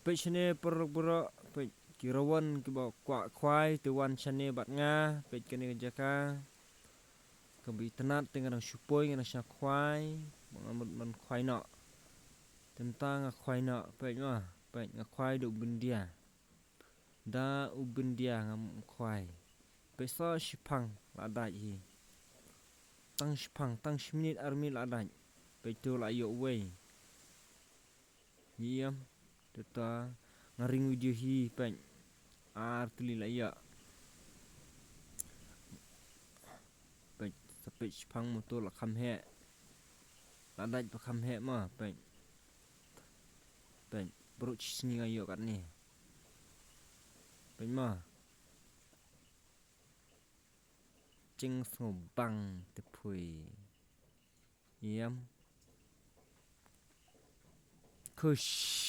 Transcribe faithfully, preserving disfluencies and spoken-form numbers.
Peit shane paralok baroh, peit ki rawan kiba kwah khwai te wan shane bad nga, peit kane ka jaka. Kaba itynnad te nga dang shu poi, nga dang shu khwai, ba nga mut ban khwai noh. Te mynta nga khwai noh, peit ma, peit nga khwai da u byndia. Da u byndia ngam khwai. Peit sa shiphang la dait hi. Tang shiphang, tang shi minit ar minit la dait. Peit to la ïoh wei. Ïam, te ta nga ring video hi, peit. Ar tylli la ïoh. Peit, sa peit shiphang mo to la kham heh. La dait ba kham heh ma, peit. Peit, baroh shi sngi nga ïoh katne. Peit ma. Jingsngewbang te phui. Ïam. Khush.